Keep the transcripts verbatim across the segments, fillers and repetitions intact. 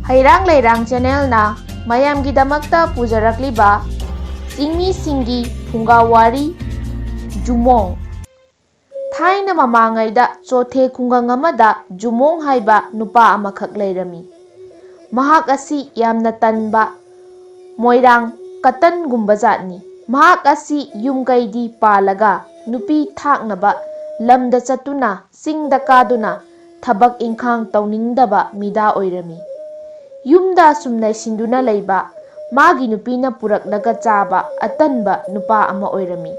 ꯍꯩꯔꯥꯡ ꯂꯩꯔꯥꯡ ꯆꯦꯅꯦꯜꯅ ꯃꯌꯥꯝꯒꯤꯗꯃꯛꯇ ꯄꯨꯖꯔꯛꯂꯤꯕ ꯆꯤꯡꯃꯤꯁꯤꯡꯒꯤ ꯐꯨꯡꯒꯥ ꯋꯥꯔꯤ, ꯖꯨꯃꯣꯡ꯫ ꯊꯥꯏꯅ ꯃꯃꯥꯡꯉꯩꯗ ꯆꯣꯊꯦ ꯈꯨꯡꯒꯪ ꯑꯃꯗ ꯖꯨꯃꯣꯡ ꯍꯥꯏꯕ ꯅꯨꯄꯥ ꯑꯃꯈꯛ ꯂꯩꯔꯝꯃꯤ꯫ ꯃꯍꯥꯛ ꯑꯁꯤ ꯌꯥꯝꯅ ꯇꯟꯕ, ꯃꯣꯏꯔꯥꯡ ꯀꯇꯟꯒꯨꯝꯕ ꯖꯥꯠꯅꯤ꯫ ꯃꯍꯥꯛ ꯑꯁꯤ ꯌꯨꯝ ꯀꯩꯗꯤ ꯄꯥꯜꯂꯒ ꯅꯨꯄꯤ ꯊꯥꯛꯅꯕ ꯂꯝꯗ ꯆꯠꯇꯨꯅ, ꯆꯤꯡꯗ ꯀꯥꯗꯨꯅ ꯊꯕꯛ ꯏꯪꯈꯥꯡ ꯇꯧꯅꯤꯡꯗꯕ ꯃꯤꯗꯥ ꯑꯣꯏꯔꯝꯃꯤ꯫ ꯌꯨꯝꯗ ꯁꯨꯝ ꯂꯩꯁꯤꯟꯗꯨꯅ ꯂꯩꯕ, ꯃꯥꯒꯤ ꯅꯨꯄꯤꯅ ꯄꯨꯔꯛꯂꯒ ꯆꯥꯕ ꯑꯇꯟꯕ ꯅꯨꯄꯥ ꯑꯃ ꯑꯣꯏꯔꯝꯃꯤ꯫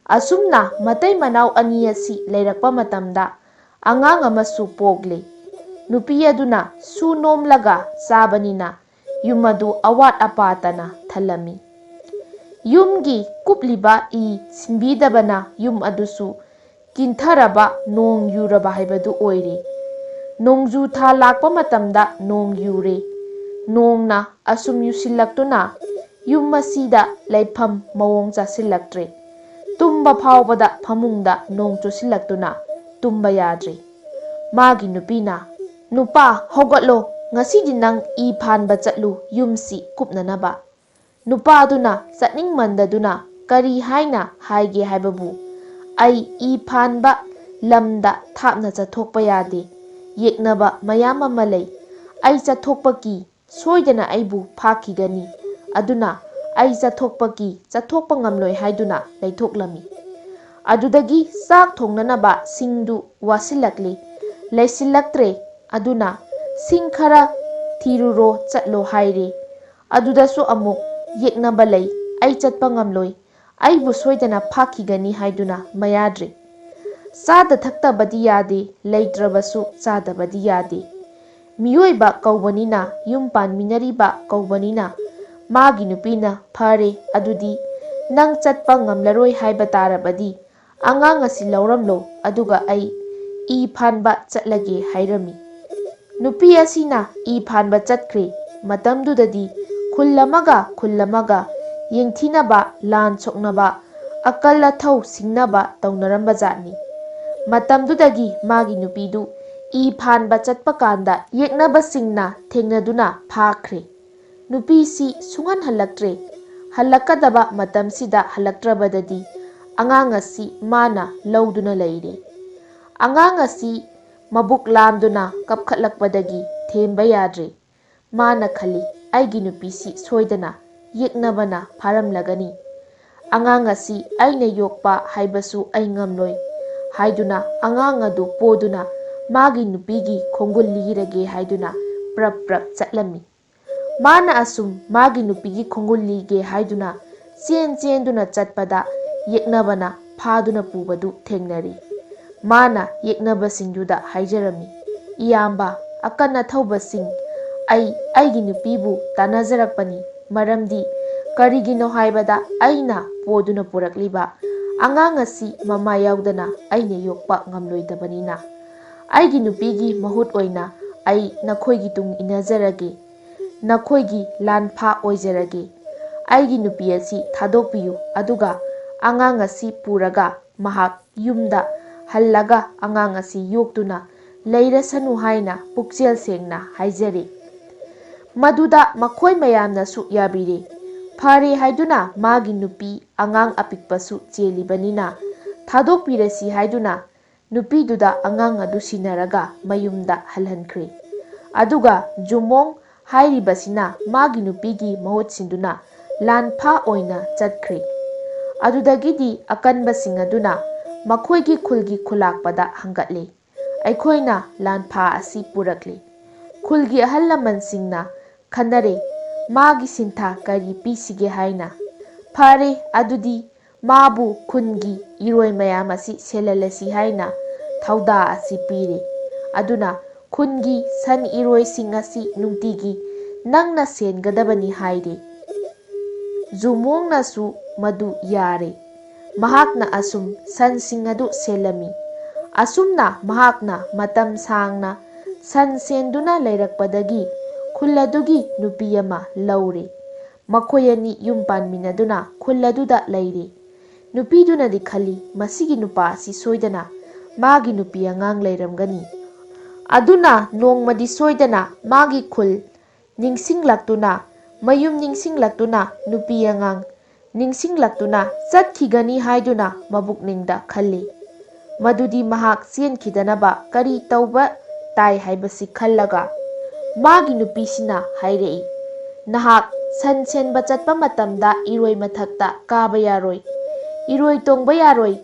ꯑꯁꯨꯝꯅ ꯃꯇꯩ ꯃꯅꯥꯎ ꯑꯅꯤ ꯑꯁꯤ ꯂꯩꯔꯛꯄ ꯃꯇꯝꯗ ꯑꯉꯥꯡ ꯑꯃꯁꯨ ꯄꯣꯛꯂꯦ꯫ ꯅꯨꯄꯤ ꯑꯗꯨꯅ ꯁꯨ ꯅꯣꯝꯂꯒ ꯆꯥꯕꯅꯤꯅ ꯌꯨꯝ ꯑꯗꯨ ꯑꯋꯥꯠ ꯑꯄꯥꯇꯅ ꯊꯜꯂꯝꯃꯤ꯫ ꯌꯨꯝꯒꯤ ꯀꯨꯞꯂꯤꯕ ꯏ ꯁꯤꯟꯕꯤꯗꯕꯅ ꯌꯨꯝ ꯑꯗꯨꯁꯨ ꯀꯤꯟꯊꯔꯕ, ꯅꯣꯡ ꯌꯨꯔꯕ ꯍꯥꯏꯕꯗꯨ ꯑꯣꯏꯔꯦ꯫ ꯅꯣꯡꯖꯨ ꯊꯥ ꯂꯥꯛꯄ ꯃꯇꯝꯗ ꯅꯣꯡ ꯌꯨꯔꯦ꯫ ꯅꯣꯡꯅ ꯑꯁꯨꯝ ꯌꯨꯁꯤꯜꯂꯛꯇꯨꯅ ꯌꯨꯝ ꯑꯁꯤꯗ ꯂꯩꯐꯝ ꯃꯑꯣꯡ ꯆꯥꯁꯤꯜꯂꯛꯇ꯭ꯔꯦ꯫ ꯇꯨꯝꯕ ꯐꯥꯎꯕꯗ ꯐꯃꯨꯡꯗ ꯅꯣꯡ ꯆꯣꯠꯁꯤꯜꯂꯛꯇꯨꯅ ꯇꯨꯝꯕ ꯌꯥꯗ꯭ꯔꯦ꯫ ꯃꯥꯒꯤ ꯅꯨꯄꯤꯅ, "ꯅꯨꯄꯥ, ꯍꯧꯒꯠꯂꯣ, ꯉꯁꯤꯗꯤ ꯅꯪ ꯏ ꯐꯥꯟꯕ ꯆꯠꯂꯨ, ꯌꯨꯝꯁꯤ ꯀꯨꯞꯅꯅꯕ꯫" ꯅꯨꯄꯥꯗꯨꯅ ꯆꯠꯅꯤꯡꯃꯟꯗꯗꯨꯅ ꯀꯔꯤ ꯍꯥꯏꯅ ꯍꯥꯏꯒꯦ ꯍꯥꯏꯕꯕꯨ, "ꯑꯩ ꯏ ꯐꯥꯟꯕ ꯂꯝꯗ ꯊꯥꯞꯅ ꯆꯠꯊꯣꯛꯄ ꯌꯥꯗꯦ, ꯌꯦꯛꯅꯕ ꯃꯌꯥꯝ ꯑꯃ ꯂꯩ꯫ ꯑꯩ ꯆꯠꯊꯣꯛꯄ ꯀꯤ, ꯁꯣꯏꯗꯅ ꯑꯩꯕꯨ ꯐꯥꯈꯤꯒꯅꯤ꯫ ꯑꯗꯨꯅ ꯑꯩ ꯆꯠꯊꯣꯛꯄ ꯀꯤ, ꯆꯠꯊꯣꯛꯄ ꯉꯝꯂꯣꯏ" ꯍꯥꯏꯗꯨꯅ ꯂꯩꯊꯣꯛꯂꯝꯃꯤ꯫ ꯑꯗꯨꯗꯒꯤ ꯆꯥꯛ ꯊꯣꯡꯅꯅꯕ ꯁꯤꯡꯗꯨ ꯋꯥꯁꯤꯜꯂꯛꯂꯤ, ꯂꯩꯁꯤꯜꯂꯛꯇ꯭ꯔꯦ꯫ ꯑꯗꯨꯅ "ꯁꯤꯡ ꯈꯔ ꯊꯤꯔꯨꯔꯣ, ꯆꯠꯂꯣ" ꯍꯥꯏꯔꯦ꯫ ꯑꯗꯨꯗꯁꯨ ꯑꯃꯨꯛ, "ꯌꯦꯛꯅꯕ ꯂꯩ, ꯑꯩ ꯆꯠꯄ ꯉꯝꯂꯣꯏ, ꯑꯩꯕꯨ ꯁꯣꯏꯗꯅ ꯐꯥꯈꯤꯒꯅꯤ" ꯍꯥꯏꯗꯨꯅ ꯃꯌꯥꯗ꯭ꯔꯦ꯫ ꯆꯥꯗ ꯊꯛꯇꯕꯗꯤ ꯌꯥꯗꯦ, ꯂꯩꯇ꯭ꯔꯕꯁꯨ ꯆꯥꯗꯕꯗꯤ ꯌꯥꯗꯦ꯫ ꯃꯤꯑꯣꯏꯕ ꯀꯧꯕꯅꯤꯅ, ꯌꯨꯝ ꯄꯥꯟꯃꯤꯟꯅꯔꯤꯕ ꯀꯧꯕꯅꯤꯅ, ꯃꯥꯒꯤ ꯅꯨꯄꯤꯅ, "ꯐꯔꯦ, ꯑꯗꯨꯗꯤ ꯅꯪ ꯆꯠꯄ ꯉꯝꯂꯔꯣꯏ ꯍꯥꯏꯕ ꯇꯥꯔꯕꯗꯤ, ꯑꯉꯥꯡ ꯑꯁꯤ ꯂꯧꯔꯝꯂꯣ, ꯑꯗꯨꯒ ꯑꯩ ꯏ ꯐꯥꯟꯕ ꯆꯠꯂꯒꯦ" ꯍꯥꯏꯔꯝꯃꯤ꯫ ꯅꯨꯄꯤ ꯑꯁꯤꯅ ꯏ ꯐꯥꯟꯕ ꯆꯠꯈ꯭ꯔꯦ꯫ ꯃꯇꯝꯗꯨꯗꯗꯤ ꯈꯨꯜ ꯑꯃꯒ ꯈꯨꯜ ꯑꯃꯒ ꯌꯦꯡꯊꯤꯅꯕ, ꯂꯥꯟ ꯁꯣꯛꯅꯕ, ꯑꯀꯜ ꯑꯊꯧ ꯁꯤꯡꯅꯕ ꯇꯧꯅꯔꯝꯕ ꯖꯥꯠꯅꯤ꯫ ꯃꯇꯝꯗꯨꯗꯒꯤ ꯃꯥꯒꯤ ꯅꯨꯄꯤꯗꯨ ꯏ ꯐꯥꯟꯕ ꯆꯠꯄ ꯀꯥꯟꯗ ꯌꯦꯛꯅꯕꯁꯤꯡꯅ ꯊꯦꯡꯅꯗꯨꯅ ꯐꯥꯈ꯭ꯔꯦ꯫ ꯅꯨꯄꯤꯁꯤ ꯁꯨꯡꯍꯟ ꯍꯜꯂꯛꯇ꯭ꯔꯦ꯫ ꯍꯜꯂꯛꯀꯗꯕ ꯃꯇꯝꯁꯤꯗ ꯍꯜꯂꯛꯇ꯭ꯔꯕꯗꯗꯤ ꯑꯉꯥꯡ ꯑꯁꯤ ꯃꯥꯅ ꯂꯧꯗꯨꯅ ꯂꯩꯔꯦ꯫ ꯑꯉꯥꯡ ꯑꯁꯤ ꯃꯕꯨꯛ ꯂꯥꯝꯗꯨꯅ ꯀꯞꯈꯠꯂꯛꯄꯗꯒꯤ ꯊꯦꯝꯕ ꯌꯥꯗ꯭ꯔꯦ꯫ ꯃꯥꯅ ꯈꯜꯂꯤ, "ꯑꯩꯒꯤ ꯅꯨꯄꯤꯁꯤ ꯁꯣꯏꯗꯅ ꯌꯦꯛꯅꯕꯅ ꯐꯥꯔꯝꯂꯒꯅꯤ꯫ ꯑꯉꯥꯡ ꯑꯁꯤ ꯑꯩꯅ ꯌꯣꯛꯄ ꯍꯥꯏꯕꯁꯨ ꯑꯩ ꯉꯝꯂꯣꯏ" ꯍꯥꯏꯗꯨꯅ ꯑꯉꯥꯡ ꯑꯗꯨ ꯄꯣꯗꯨꯅ ꯃꯥꯒꯤ ꯅꯨꯄꯤꯒꯤ ꯈꯣꯡꯒꯨꯜ ꯂꯤꯔꯒꯦ ꯍꯥꯏꯗꯨꯅ ꯄ꯭ꯔꯞ ꯄ꯭ꯔꯞ ꯆꯠꯂꯝꯃꯤ꯫ ꯃꯥꯅ ꯑꯁꯨꯝ ꯃꯥꯒꯤ ꯅꯨꯄꯤꯒꯤ ꯈꯣꯡꯒꯨꯜ ꯂꯤꯒꯦ ꯍꯥꯏꯗꯨꯅ ꯆꯦꯟ ꯆꯦꯟꯗꯨꯅ ꯆꯠꯄꯗ ꯌꯦꯛꯅꯕꯅ ꯐꯥꯗꯨꯅ ꯄꯨꯕꯗꯨ ꯊꯦꯡꯅꯔꯤ꯫ ꯃꯥꯅ ꯌꯦꯛꯅꯕꯁꯤꯡꯗꯨꯗ ꯍꯥꯏꯖꯔꯝꯃꯤ, "ꯏꯌꯥꯝꯕ, ꯑꯀꯟ ꯑꯊꯧꯕꯁꯤꯡ, ꯑꯩ ꯑꯩꯒꯤ ꯅꯨꯄꯤꯕꯨ ꯇꯥꯟꯅꯖꯔꯛꯄꯅꯤ꯫ ꯃꯔꯝꯗꯤ ꯀꯔꯤꯒꯤꯅꯣ ꯍꯥꯏꯕꯗ ꯑꯩꯅ ꯄꯣꯗꯨꯅ ꯄꯨꯔꯛꯂꯤꯕ ꯑꯉꯥꯡ ꯑꯁꯤ ꯃꯃꯥ ꯌꯥꯎꯗꯅ ꯑꯩꯅ ꯌꯣꯛꯄ ꯉꯝꯂꯣꯏꯗꯕꯅꯤꯅ꯫ ꯑꯩꯒꯤ ꯅꯨꯄꯤꯒꯤ ꯃꯍꯨꯠ ꯑꯣꯏꯅ ꯑꯩ ꯅꯈꯣꯏꯒꯤ ꯇꯨꯡ ꯏꯟꯅꯖꯔꯒꯦ꯫ ꯅꯈꯣꯏꯒꯤ ꯂꯥꯟꯐꯥ ꯑꯣꯏꯖꯔꯒꯦ꯫ ꯑꯩꯒꯤ ꯅꯨꯄꯤ ꯑꯁꯤ ꯊꯥꯗꯣꯛꯄꯤꯌꯨ, ꯑꯗꯨꯒ ꯑꯉꯥꯡ ꯑꯁꯤ ꯄꯨꯔꯒ ꯃꯍꯥꯛ ꯌꯨꯝꯗ ꯍꯜꯂꯒ ꯑꯉꯥꯡ ꯑꯁꯤ ꯌꯣꯛꯇꯨꯅ ꯂꯩꯔꯁꯅꯨ" ꯍꯥꯏꯅ ꯄꯨꯛꯆꯦꯜ ꯁꯦꯡꯅ ꯍꯥꯏꯖꯔꯤ꯫ ꯃꯗꯨꯗ ꯃꯈꯣꯏ ꯃꯌꯥꯝꯅꯁꯨ ꯌꯥꯕꯤꯔꯦ꯫ ꯐꯔꯦ ꯍꯥꯏꯗꯨꯅ ꯃꯥꯒꯤ ꯅꯨꯄꯤ ꯑꯉꯥꯡ ꯑꯄꯤꯛꯄꯁꯨ ꯆꯦꯜꯂꯤꯕꯅꯤꯅ ꯊꯥꯗꯣꯛꯄꯤꯔꯁꯤ ꯍꯥꯏꯗꯨꯅ ꯅꯨꯄꯤꯗꯨꯗ ꯑꯉꯥꯡ ꯑꯗꯨ ꯁꯤꯟꯅꯔꯒ ꯃꯌꯨꯝꯗ ꯍꯜꯍꯟꯈ꯭ꯔꯦ꯫ ꯑꯗꯨꯒ ꯖꯨꯃꯣꯡ ꯍꯥꯏꯔꯤꯕꯁꯤꯅ ꯃꯥꯒꯤ ꯅꯨꯄꯤꯒꯤ ꯃꯍꯨꯠ ꯁꯤꯟꯗꯨꯅ ꯂꯥꯟꯐꯥ ꯑꯣꯏꯅ ꯆꯠꯈ꯭ꯔꯦ꯫ ꯑꯗꯨꯗꯒꯤꯗꯤ ꯑꯀꯟꯕꯁꯤꯡ ꯑꯗꯨꯅ ꯃꯈꯣꯏꯒꯤ ꯈꯨꯜꯒꯤ ꯈꯨꯂꯥꯛꯄꯗ ꯍꯪꯒꯠꯂꯦ, "ꯑꯩꯈꯣꯏꯅ ꯂꯥꯟꯐꯥ ꯑꯁꯤ ꯄꯨꯔꯛꯂꯦ꯫" ꯈꯨꯜꯒꯤ ꯑꯍꯜ ꯂꯃꯟꯁꯤꯡꯅ ꯈꯟꯅꯔꯦ, "ꯃꯥꯒꯤ ꯁꯤꯟꯊꯥ ꯀꯔꯤ ꯄꯤꯁꯤꯒꯦ?" ꯍꯥꯏꯅ꯫ "ꯐꯔꯦ, ꯑꯗꯨꯗꯤ ꯃꯥꯕꯨ ꯈꯨꯟꯒꯤ ꯏꯔꯣꯏ ꯃꯌꯥꯝ ꯑꯁꯤ ꯁꯦꯜꯍꯜꯂꯁꯤ" ꯍꯥꯏꯅ ꯊꯧꯗꯥ ꯑꯁꯤ ꯄꯤꯔꯦ꯫ ꯑꯗꯨꯅ ꯈꯨꯟꯒꯤ ꯁꯟ ꯏꯔꯣꯏꯁꯤꯡ ꯑꯁꯤ ꯅꯨꯡꯇꯤꯒꯤ ꯅꯪꯅ ꯁꯦꯟꯒꯗꯕꯅꯤ ꯍꯥꯏꯔꯦ꯫ ꯖꯨꯃꯣꯡꯅꯁꯨ ꯃꯗꯨ ꯌꯥꯔꯦ꯫ ꯃꯍꯥꯛꯅ ꯑꯁꯨꯝ ꯁꯟꯁꯤꯡ ꯑꯗꯨ ꯁꯦꯜꯂꯝꯃꯤ꯫ ꯑꯁꯨꯝꯅ ꯃꯍꯥꯛꯅ ꯃꯇꯝ ꯁꯥꯡꯅ ꯁꯟ ꯁꯦꯟꯗꯨꯅ ꯂꯩꯔꯛꯄꯗꯒꯤ ꯈꯨꯜ ꯑꯗꯨꯒꯤ ꯅꯨꯄꯤ ꯑꯃ ꯂꯧꯔꯦ꯫ ꯃꯈꯣꯏ ꯑꯅꯤ ꯌꯨꯝ ꯄꯥꯟꯃꯤꯟꯅꯗꯨꯅ ꯈꯨꯜ ꯑꯗꯨꯗ ꯂꯩꯔꯦ꯫ ꯅꯨꯄꯤꯗꯨꯅꯗꯤ ꯈꯜꯂꯤ, "ꯃꯁꯤꯒꯤ ꯅꯨꯄꯥ ꯑꯁꯤ ꯁꯣꯏꯗꯅ ꯃꯥꯒꯤ ꯅꯨꯄꯤ ꯑꯉꯥꯡ ꯂꯩꯔꯝꯒꯅꯤ꯫ ꯑꯗꯨꯅ ꯅꯣꯡꯃꯗꯤ ꯁꯣꯏꯗꯅ ꯃꯥꯒꯤ ꯈꯨꯜ ꯅꯤꯡꯁꯤꯡꯂꯛꯇꯨꯅ, ꯃꯌꯨꯝ ꯅꯤꯡꯁꯤꯡꯂꯛꯇꯨꯅ, ꯅꯨꯄꯤ ꯑꯉꯥꯡ ꯅꯤꯡꯁꯤꯡꯂꯛꯇꯨꯅ ꯆꯠꯈꯤꯒꯅꯤ ꯍꯥꯏꯗꯨꯅ ꯃꯕꯨꯛꯅꯤꯡꯗ ꯈꯜꯂꯤ꯫ ꯃꯗꯨꯗꯤ ꯃꯍꯥꯛ ꯆꯦꯟꯈꯤꯗꯅꯕ ꯀꯔꯤ ꯇꯧꯕ ꯇꯥꯏ ꯍꯥꯏꯕꯁꯤ ꯈꯜꯂꯒ ꯃꯥꯒꯤ ꯅꯨꯄꯤꯁꯤꯅ ꯍꯥꯏꯔꯛꯏ, "ꯅꯍꯥꯛ ꯁꯟ ꯁꯦꯟꯕ ꯆꯠꯄ ꯃꯇꯝꯗ ꯏꯔꯣꯏ ꯃꯊꯛꯇ ꯀꯥꯕ ꯌꯥꯔꯣꯏ, ꯏꯔꯣꯏ ꯇꯣꯡꯕ ꯌꯥꯔꯣꯏ,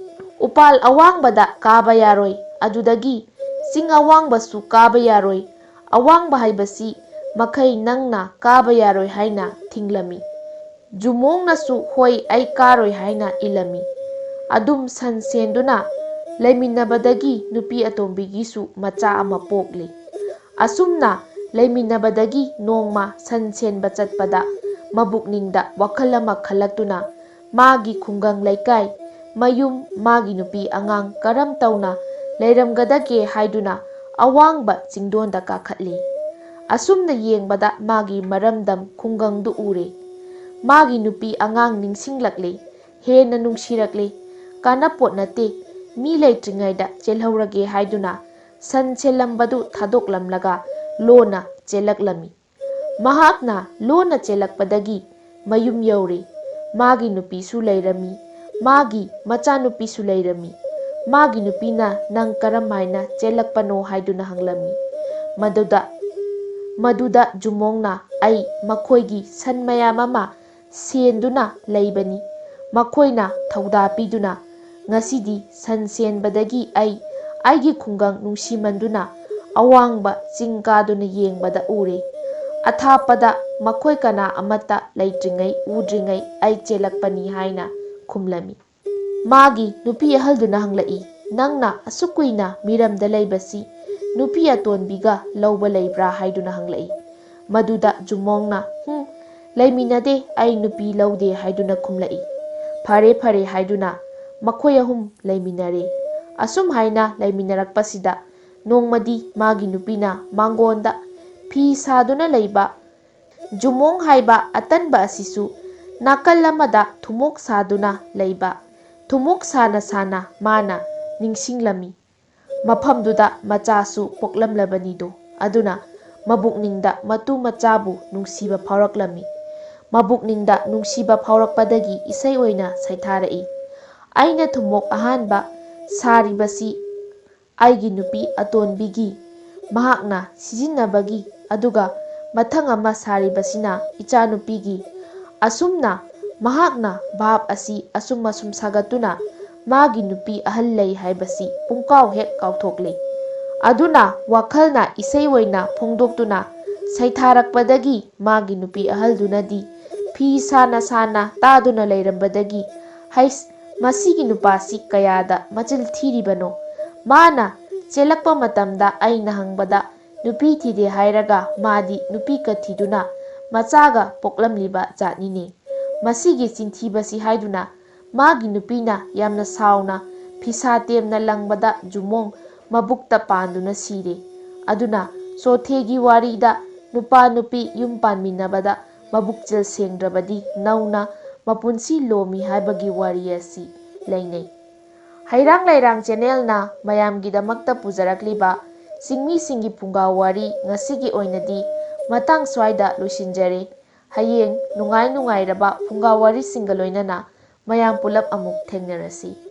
ꯎꯄꯥꯜ ꯑꯋꯥꯡꯕꯗ ꯀꯥꯕ ꯌꯥꯔꯣꯏ, ꯑꯗꯨꯗꯒꯤ ꯆꯤꯡ ꯑꯋꯥꯡꯕꯁꯨ ꯀꯥꯕ ꯌꯥꯔꯣꯏ꯫ ꯑꯋꯥꯡꯕ ꯍꯥꯏꯕꯁꯤ ꯃꯈꯩ ꯅꯪꯅ ꯀꯥꯕ ꯌꯥꯔꯣꯏ" ꯍꯥꯏꯅ ꯊꯤꯡꯂꯝꯃꯤ꯫ ꯖꯨꯃꯣꯡꯅꯁꯨ "ꯍꯣꯏ, ꯑꯩ ꯀꯥꯔꯣꯏ" ꯍꯥꯏꯅ ꯏꯜꯂꯝꯃꯤ꯫ ꯑꯗꯨꯝ ꯁꯟ ꯁꯦꯟꯗꯨꯅ ꯂꯩꯃꯤꯟꯅꯕꯗꯒꯤ ꯅꯨꯄꯤ ꯑꯇꯣꯝꯕꯤꯒꯤꯁꯨ ꯃꯆꯥ ꯑꯃ ꯄꯣꯛꯂꯤ꯫ ꯑꯁꯨꯝꯅ ꯂꯩꯃꯤꯟꯅꯕꯗꯒꯤ ꯅꯣꯡꯃ ꯁꯟ ꯁꯦꯟꯕ ꯆꯠꯄꯗ ꯃꯕꯨꯛꯅꯤꯡꯗ ꯋꯥꯈꯜ ꯑꯃ ꯈꯜꯂꯛꯇꯨꯅ ꯃꯥꯒꯤ ꯈꯨꯡꯒꯪ ꯂꯩꯀꯥꯏ, ꯃꯌꯨꯝ, ꯃꯥꯒꯤ ꯅꯨꯄꯤ ꯑꯉꯥꯡ ꯀꯔꯝ ꯇꯧꯅ ꯂꯩꯔꯝꯒꯗꯒꯦ ꯍꯥꯏꯗꯨꯅ ꯑꯋꯥꯡꯕ ꯆꯤꯡꯗꯣꯟꯗ ꯀꯥꯈꯠꯂꯤ꯫ ꯑꯁꯨꯝꯅ ꯌꯦꯡꯕꯗ ꯃꯥꯒꯤ ꯃꯔꯝꯗꯝ ꯈꯨꯡꯒꯪꯗꯨ ꯎꯔꯦ꯫ ꯃꯥꯒꯤ ꯅꯨꯄꯤ ꯑꯉꯥꯡ ꯅꯤꯡꯁꯤꯡꯂꯛꯂꯦ, ꯍꯦꯟꯅ ꯅꯨꯡꯁꯤꯔꯛꯂꯦ꯫ ꯀꯥꯟꯅꯄꯣꯠ ꯅꯠꯇꯦ, ꯃꯤ ꯂꯩꯇ꯭ꯔꯤꯉꯩꯗ ꯆꯦꯜꯍꯧꯔꯒꯦ ꯍꯥꯏꯗꯨꯅ ꯁꯟ ꯁꯦꯜꯂꯝꯕꯗꯨ ꯊꯥꯗꯣꯛꯂꯝꯂꯒ ꯂꯣꯟꯅ ꯆꯦꯜꯂꯛꯂꯝꯃꯤ꯫ ꯃꯍꯥꯛꯅ ꯂꯣꯟꯅ ꯆꯦꯜꯂꯛꯄꯗꯒꯤ ꯃꯌꯨꯝ ꯌꯧꯔꯦ꯫ ꯃꯥꯒꯤ ꯅꯨꯄꯤꯁꯨ ꯂꯩꯔꯝꯃꯤ, ꯃꯥꯒꯤ ꯃꯆꯥꯅꯨꯄꯤꯁꯨ ꯂꯩꯔꯝꯃꯤ꯫ ꯃꯥꯒꯤ ꯅꯨꯄꯤꯅ "ꯅꯪ ꯀꯔꯝ ꯍꯥꯏꯅ ꯆꯦꯜꯂꯛꯄꯅꯣ?" ꯍꯥꯏꯗꯨꯅ ꯍꯪꯂꯝꯃꯤ꯫ ꯃꯗꯨꯗ, ꯃꯗꯨꯗ ꯖꯨꯃꯣꯡꯅ "ꯑꯩ ꯃꯈꯣꯏꯒꯤ ꯁꯟ ꯃꯌꯥꯝ ꯑꯃ ꯁꯦꯟꯗꯨꯅ ꯂꯩꯕꯅꯤ꯫ ꯃꯈꯣꯏꯅ ꯊꯧꯗꯥ ꯄꯤꯗꯨꯅ ꯉꯁꯤꯗꯤ ꯁꯟ ꯁꯦꯟꯕꯗꯒꯤ ꯑꯩ ꯑꯩꯒꯤ ꯈꯨꯡꯒꯪ ꯅꯨꯡꯁꯤꯃꯟꯗꯨꯅ ꯑꯋꯥꯡꯕ ꯆꯤꯡ ꯀꯥꯗꯨꯅ ꯌꯦꯡꯕꯗ ꯎꯔꯦ꯫ ꯑꯊꯥꯞꯄꯗ ꯃꯈꯣꯏ ꯀꯅꯥ ꯑꯃꯠꯇ ꯂꯩꯇ꯭ꯔꯤꯉꯩ, ꯎꯗ꯭ꯔꯤꯉꯩ ꯑꯩ ꯆꯦꯜꯂꯛꯄꯅꯤ" ꯍꯥꯏꯅ ꯈꯨꯝꯂꯝꯃꯤ꯫ ꯃꯥꯒꯤ ꯅꯨꯄꯤ ꯑꯍꯜꯗꯨꯅ ꯍꯪꯂꯛꯏ, "ꯅꯪꯅ ꯑꯁꯨꯛ ꯀꯨꯏꯅ ꯃꯤꯔꯝꯗ ꯂꯩꯕꯁꯤ ꯅꯨꯄꯤ ꯑꯇꯣꯟꯕꯤꯒ ꯂꯧꯕ ꯂꯩꯕ꯭ꯔꯥ?" ꯍꯥꯏꯗꯨꯅ ꯍꯪꯂꯛꯏ꯫ ꯃꯗꯨꯗ ꯖꯨꯃꯣꯡꯅ, "ꯍꯨꯝ, ꯂꯩꯃꯤꯟꯅꯗꯦ, ꯑꯩ ꯅꯨꯄꯤ ꯂꯧꯗꯦ" ꯍꯥꯏꯗꯨꯅ ꯈꯨꯝꯂꯛꯏ꯫ "ꯐꯔꯦ, ꯐꯔꯦ" ꯍꯥꯏꯗꯨꯅ ꯃꯈꯣꯏ ꯑꯍꯨꯝ ꯂꯩꯃꯤꯟꯅꯔꯦ꯫ ꯑꯁꯨꯝ ꯍꯥꯏꯅ ꯂꯩꯃꯤꯟꯅꯔꯛꯄꯁꯤꯗ ꯅꯣꯡꯃꯗꯤ ꯃꯥꯒꯤ ꯅꯨꯄꯤꯅ ꯃꯥꯡꯒꯣꯟꯗ ꯐꯤ ꯁꯥꯗꯨꯅ ꯂꯩꯕ ꯖꯨꯃꯣꯡ ꯍꯥꯏꯕ ꯑꯇꯟꯕ ꯑꯁꯤꯁꯨ ꯅꯥꯀꯜ ꯑꯃꯗ ꯊꯨꯝꯃꯣꯛ ꯁꯥꯗꯨꯅ ꯂꯩꯕ꯫ ꯊꯨꯝꯃꯣꯛ ꯁꯥꯅ ꯁꯥꯅ ꯃꯥꯅ ꯅꯤꯡꯁꯤꯡꯂꯝꯃꯤ꯫ ꯃꯐꯝꯗꯨꯗ ꯃꯆꯥꯁꯨ ꯄꯣꯛꯂꯝꯂꯕꯅꯤꯗꯣ꯫ ꯑꯗꯨꯅ ꯃꯕꯨꯛꯅꯤꯡꯗ ꯃꯇꯨ ꯃꯆꯥꯕꯨ ꯅꯨꯡꯁꯤꯕ ꯐꯥꯎꯔꯛꯂꯝꯃꯤ꯫ ꯃꯕꯨꯛꯅꯤꯡꯗ ꯅꯨꯡꯁꯤꯕ ꯐꯥꯎꯔꯛꯄꯗꯒꯤ ꯏꯁꯩ ꯑꯣꯏꯅ ꯁꯩꯊꯥꯔꯛꯏ꯫ ꯑꯩꯅ ꯊꯨꯝꯃꯣꯛ ꯑꯍꯥꯟꯕ ꯁꯥꯔꯤꯕꯁꯤ ꯑꯩꯒꯤ ꯅꯨꯄꯤ ꯑꯇꯣꯟꯕꯤꯒꯤ, ꯃꯍꯥꯛꯅ ꯁꯤꯖꯤꯟꯅꯕꯒꯤ, ꯑꯗꯨꯒ ꯃꯊꯪ ꯑꯃ ꯁꯥꯔꯤꯕꯁꯤꯅ ꯏꯆꯥꯅꯨꯄꯤꯒꯤ꯫ ꯑꯁꯨꯝꯅ ꯃꯍꯥꯛꯅ ꯚꯥꯞ ꯑꯁꯤ ꯑꯁꯨꯝ ꯑꯁꯨꯝ ꯁꯥꯒꯠꯇꯨꯅ ꯃꯥꯒꯤ ꯅꯨꯄꯤ ꯑꯍꯜ ꯂꯩ ꯍꯥꯏꯕꯁꯤ ꯄꯨꯡꯀꯥꯎ ꯍꯦꯛ ꯀꯥꯎꯊꯣꯛꯂꯦ꯫ ꯑꯗꯨꯅ ꯋꯥꯈꯜꯅ ꯏꯁꯩ ꯑꯣꯏꯅ ꯐꯣꯡꯗꯣꯛꯇꯨꯅ ꯁꯩꯊꯥꯔꯛꯄꯗꯒꯤ ꯃꯥꯒꯤ ꯅꯨꯄꯤ ꯑꯍꯜꯗꯨꯅꯗꯤ ꯐꯤ ꯁꯥꯅ ꯁꯥꯅ ꯇꯥꯗꯨꯅ ꯂꯩꯔꯝꯕꯗꯒꯤ, "ꯍꯩꯁ, ꯃꯁꯤꯒꯤ ꯅꯨꯄꯥꯁꯤ ꯀꯌꯥꯗ ꯃꯆꯤꯜ ꯊꯤꯔꯤꯕꯅꯣ? ꯃꯥꯅ ꯆꯦꯜꯂꯛꯄ ꯃꯇꯝꯗ ꯑꯩꯅ ꯍꯪꯕꯗ ꯅꯨꯄꯤ ꯊꯤꯗꯦ ꯍꯥꯏꯔꯒ ꯃꯥꯗꯤ ꯅꯨꯄꯤ ꯀꯊꯤꯗꯨꯅ ꯃꯆꯥꯒ ꯄꯣꯛꯂꯝꯂꯤꯕ ꯖꯥꯠꯅꯤꯅꯦ꯫ ꯃꯁꯤꯒꯤ ꯆꯤꯟꯊꯤꯕꯁꯤ" ꯍꯥꯏꯗꯨꯅ ꯃꯥꯒꯤ ꯅꯨꯄꯤꯅ ꯌꯥꯝꯅ ꯁꯥꯎꯅ ꯐꯤꯁꯥ ꯇꯦꯝꯅ ꯂꯪꯕꯗ ꯖꯨꯃꯣꯡ ꯃꯕꯨꯛꯇ ꯄꯥꯟꯗꯨꯅ ꯁꯤꯔꯦ꯫ ꯑꯗꯨꯅ ꯆꯣꯊꯦꯒꯤ ꯋꯥꯔꯤꯗ ꯅꯨꯄꯥ ꯅꯨꯄꯤ ꯌꯨꯝ ꯄꯥꯟꯃꯤꯟꯅꯕꯗ ꯃꯕꯨꯛꯆꯦꯜ ꯁꯦꯡꯗ꯭ꯔꯕꯗꯤ ꯅꯧꯅ ꯃꯄꯨꯟꯁꯤ ꯂꯣꯝꯃꯤ ꯍꯥꯏꯕꯒꯤ ꯋꯥꯔꯤ ꯑꯁꯤ ꯂꯩꯅꯩ꯫ ꯍꯩꯔꯥꯡ ꯂꯩꯔꯥꯡ ꯆꯦꯅꯦꯜꯅ ꯃꯌꯥꯝꯒꯤꯗꯃꯛꯇ ꯄꯨꯖꯔꯛꯂꯤꯕ ꯆꯤꯡꯃꯤꯁꯤꯡꯒꯤ ꯐꯨꯡꯒꯥ ꯋꯥꯔꯤ ꯉꯁꯤꯒꯤ ꯑꯣꯏꯅꯗꯤ ꯃꯇꯥꯡ ꯁ꯭ꯋꯥꯏꯗ ꯂꯣꯏꯁꯤꯟꯖꯔꯦ꯫ ꯍꯌꯦꯡ ꯅꯨꯡꯉꯥꯏ ꯅꯨꯡꯉꯥꯏꯔꯕ ꯐꯨꯡꯒꯥ ꯋꯥꯔꯤꯁꯤꯡꯒ ꯂꯣꯏꯅꯅ ꯃꯌꯥꯝ ꯄꯨꯂꯞ ꯑꯃꯨꯛ ꯊꯦꯡꯅꯔꯁꯤ꯫